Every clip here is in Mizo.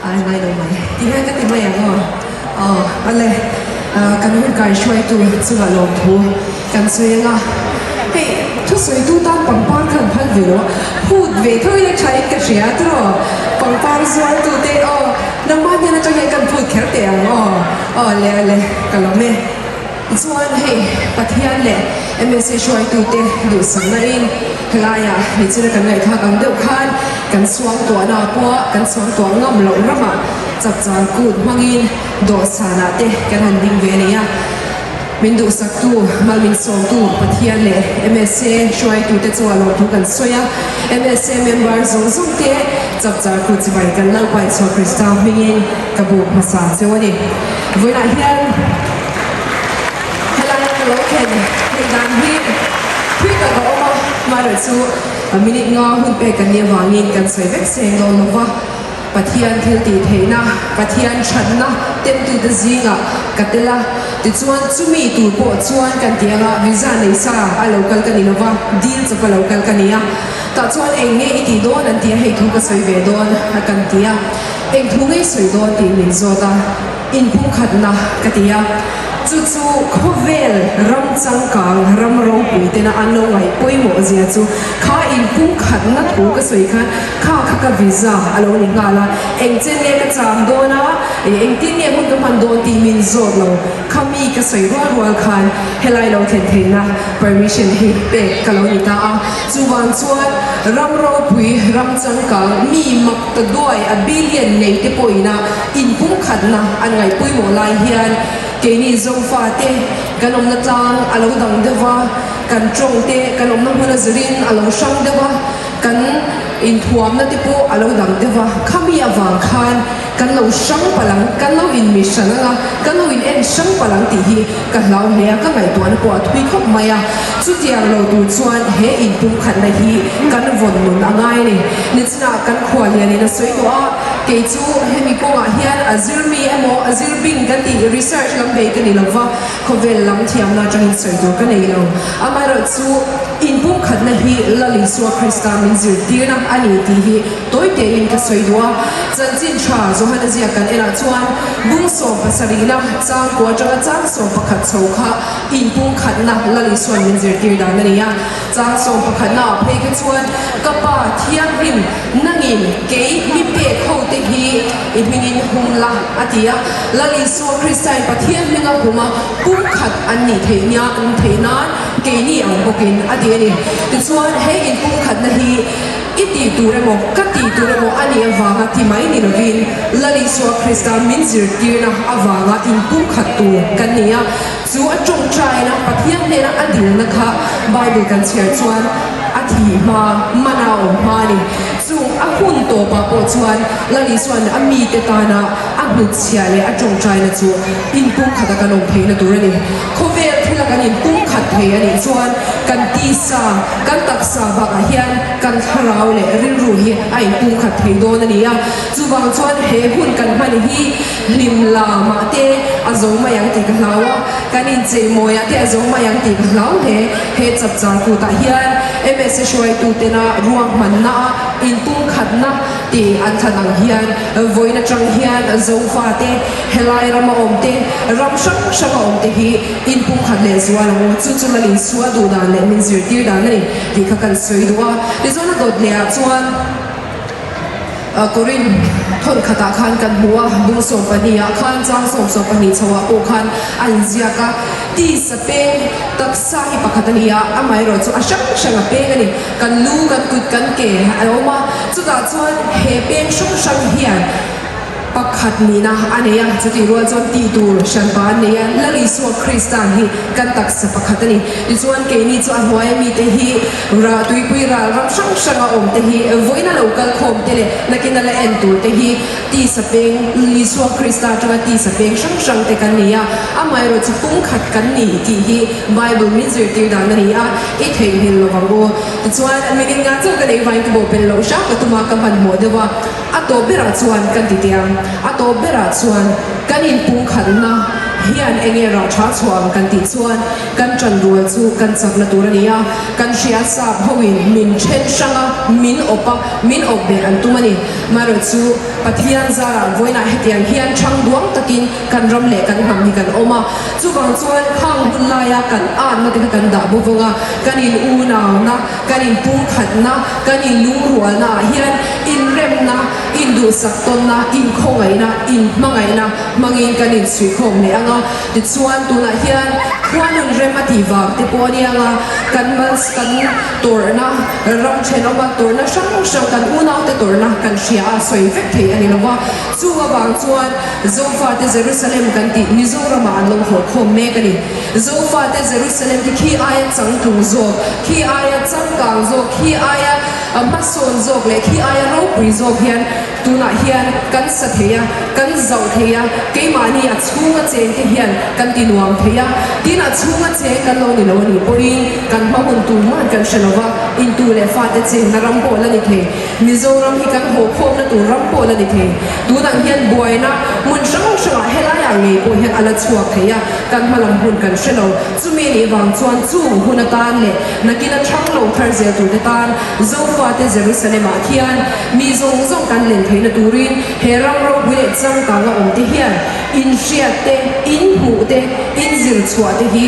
Ai ngai lo mai. Ti hian ka ti mai ang aw. Aw awle kan hun kai hruaitu chungah lawmthu kan sawi ang a. Hei thusawitu tan pangpar kha an phal ve lo a, phut ve tho ila tha in ka hria tiraw pangpar zuartu te aw nangmah hnen atang hian kan phut kher teh ang aw. Aw le awle ka lawm e. Tichuan hei Pathian leh MSA hruaitute duhsakna in helaiah nichina kan ngaihthlak ang deuh khan kan suangtuahna pawh kan suangtuah ngam loh ramah chapchar kut hmangin dawhsanah te kan han ding ve a ni a. Min duhsaktu, mal min sawmtu Pathian leh MSA hruaitute chu a lawmthu kan sawi a. MSA member zawng zawng te chapchar kut chibai kan lo paihchhuah Krista hmingin ka buk hmasa cheu a ni. Vawiinah hian. Helai ka lo thlen theih dan hi thui tak a awm a, hmaerawh chu minute nga hun pek kan nih avangin kan sawi vek seng dawn lo va, Pathian thil tih theihna, Pathian thatna temtute zingah ka tel a, tichuan chumi tur pawh chuan kan ti anga visa nei sa a lo kal ka ni lo va, dil chawp a lo kal ka ni a, tah chuan eng nge i tih dawn an ti a, hei thu ka sawi ve dawn a kan ti a, eng thu nge i sawi dawn tih min zawt a. Inpumkhatna ka ti a, chu chu khawvel ram changkang ram ropui tena an lo ngaih pawimawh zia chu kha inpumkhatna thu ka sawi khan kha kha ka visa a lo ni nghal a, eng chen nge ka cham dawn a, engtin nge hun ka hman dawn tih min zawt lo, kha mi ka sawi rual rual khan helai lo thlen theihna permission hi pek ka lo ni ta a, chuvang chuan ram ropui ram changkang mi mak ta duai a billion nei te pawhin a Inpumkhatna an ngaihpawimawh lai hian keini Zofate kan awmna tlang a lo dang deuh a, kan tawng te kan awmna hmun a zirin a lo hrang deuh a, kan inthuamna te pawh a lo dang deuh a, khami avang khan kan lo hrang palh ang, kan lo inmi hran ang a, kan lo in en hrang palh ang tih hi ka hlau hle a, ka ngaihtuahna pawh a thui khawp mai a. Chutiang lo tur chuan he inpumkhatna hi kan vawn nun a ngai a ni. Nichinah kan khuallianin a sawi tawh a. Kei chu hemi kawngah hian a zir mi emaw a zir bing kan tih research lam bei ka ni lova, khawvel lam thiamna atangin sawi tur ka nei lo. Amaherawh chu inpumkhatna hi Lal Isua Krista min zirtirna a ni tih hi tawi tein ka sawi duh a. Chanchin tha Johana ziak kan enah chuan bung sawm pasarihna chang kua atanga chang 11 chho kha inpumkhatna Lal Isua'n min zirtir dan a ni a. Chang 11 ah phei kha chuan ka Pa Thianghlim Nangin kei mi pek ho te hi i hmingin hum la, a ti a. Lal Isua Kristain Pathian hminga hum a, pumkhat an nih theih nia an theih nan keini ang bawkin a ti a ni. Tichuan, he inpumkhatna hi i tih tur emaw, ka tih tur emaw a nih avanga ti mai ni lovin, Lal Isua Krista min zirtirna avanga inpumkhat tur kan ni a. Chu a tawngtaina Pathian hnena a dilna kha Bible kan chhiar chuan, A thih hma, mana a awm hma a ni. Chung a hun tawpah pawh chuan Lal Isua'n a mite tana a hnutchhiah leh a tawngtaina chu inpumkhata kan awm theihna tur a ni. Khawvel thila kan inpumkhat thei a nih chuan kan tisa, kan taksa bakah hian kan thlarau leh rilru hi a inpumkhat thei dawn a ni a. Chuvang chuan he hun kan hman hi hlim lamah te a zo mai ang tih ka hlau a, kan incheimawiah te a zo mai ang tih ka hlau hle. He chapchar kutah hian MSA hruaitutena ruahmanna a inpumkhatna tih an thlan ang hian vawiin atang hian Zofate helai rama awmte, ram hrang hranga awmte hi inpumkhat leh zual ang u. Chu chu Lalin sual duh dan leh min zirtir dan a ni tih kha kan sawi duh a. Tichuan a dawt lehah chuan. Korin thawn khatah khan kan hmu a, bung 12 ah khan chang 12 chho ah pawh khan a inziak a, tisa peng taksa hi pakhat a ni a, amaherawh chu a hrang hrang a peng a ni, kan lu, kan kut, kan ke a awm a, chutah chuan he peng hrang hrang hian pakhat nihna a nei a, chutih rual chuan tih tur hranpa an nei a, Lal Isua Krista hi kan taksa pakhat a ni. Tichuan keini chu a hnuaia mite hi rah tuipui ral ram hrang hranga awm te hi vawiin a lo kal khawm te leh nakin a la en tur te hi tisa peng Isua Krista atanga tisa peng hrang hrang te kan ni a, amaherawh chu pumkhat kan ni tih hi Bible min zirtir dan a ni a, i theihnghilh lovang u. Tichuan minin nga chauh ka nei vain ka bawhpelh loh hram ka tum a, ka hmanhmawh deuh a. A tawp berah chuan kan ti teh ang, a tawp berah chuan kan inpumkhatna Hian enge rah tha chhuah ang kan tih chuan kan ṭan rual chu kan chakna tur a ni a, kan hria sap hoin min ṭhen hrang a, min awp a, min awp beh an tum a ni. Marawh chu Pathian zarah vawiinah hetiang hian ṭhang duang takin kan ram leh kan hnam hi kan awm a, chuvang chuan khang hun laia kan atna te kha kan dah bo vang a, kan in unauna, kan in pumkhatna, kan in lungrualna ah hian inremna, induhsak tawnna, inkhawngaihna, inhmangaihna hmangin kan insuihkhawm leh ang a. Tichuan tunah hian khuanun rem a tih vang te pawh a ni ang a, kan mal kan tawrhna, ram thenawma tawrhna hrang hrang kan unaute tawrhna kan hria a, sawi vek thei a ni lo va. Chung avang chuan Zofate Jerusalem kan tih Mizoramah an lo hawrkhawm mek a ni. Zofate Jerusalem khi khi aia changtlung zawk, khi aia changkang zawk, khi aia hmasawn zawk leh khi aia ropui zawk hian Tunah hian kan sa thei a, kan zauh thei a, keimahni a chhunga cheng te hian kan ti nuam thei a, tin a chhunga cheng kan lo ni lo a nih pawhin kan hma hun tur hman kan hre lo va, intu leh fate chenna ram pawh la ni thei, Mizoram hi kan haw khawmna tur ram pawh la ni thei. Tunah hian buaina hmun hrang hrangah helaiah ngei pawh hian a la chhuak thei a, kan hma lam hun kan hre lo. Chumi nih vang chuan chung hun atan leh nakina thang lo thar zel turte tan Zofate Jerusalem-ah khian mi zawng zawng kan len theihna turin he ram ropui leh changkanga awm te hian inhriat te, inhmuh te, inzir chhuah te hi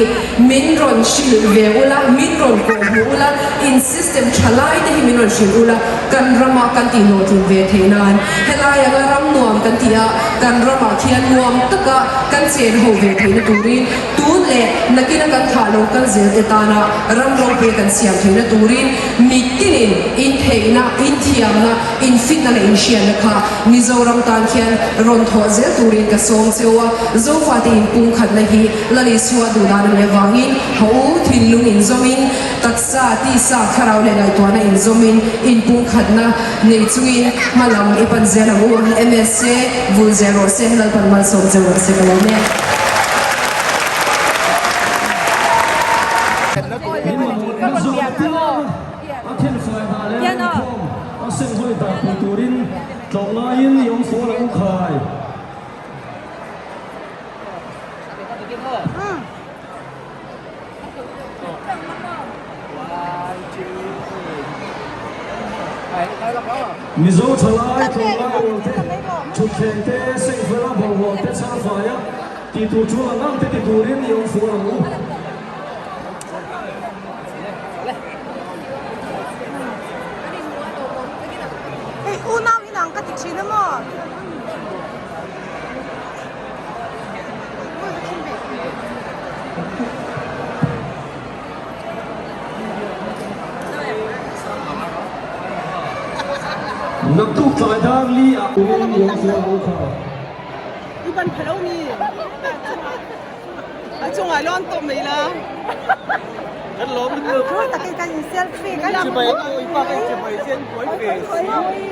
min rawn hrilh ve ula, min rawn kawhhmuh ula, in system tha lai te hi min rawn hrilh ula, kan rama kan tihhlawhtlin ve theih nan helai anga ram nuam kan tih a, kan ramah khian nuam taka kan chen ho ve theihna turin tun leh nakina kan thah lo kal zel te tana ram ropui kan siam theihna turin Mitinin intheihna, inthiamna, infitna leh inhriatna kha Mizoram tan khian rawn thawh zel turin ka sawm cheu a, Zofate inpumkhatna hi Lal Isua duhdan a nih avangin ha u thinlung inzawmin, taksa, tisa, thlarau leh ngaihtuahna inzawmin inpumkhatna nei chungin hma lam i pan zel ang u. MSA vul zel rawh se, Lalpan malsawm cheu rawh se ka lawm e. A thenfai dah leh a inkhawm a senghawi dah pui turin tlawh ngaiin i awm fual ang u khai. Mizo thalai tlawh ngai rual te, thutthleng te, sengfela bawlhhlawh te chhar faia tih tur chu ang ang te ti turin i awm fual ang u. Hei unau in ang ka ti thin a maw? Naktuk tlai dar li ah turin i awm fual ang u kha. I ban phalo mi. A chungah lawn tawh mai la. Kan lawm lutuk. Thu takin kan in selfie kan Chibai ui pa kan chibai chen buai ve si.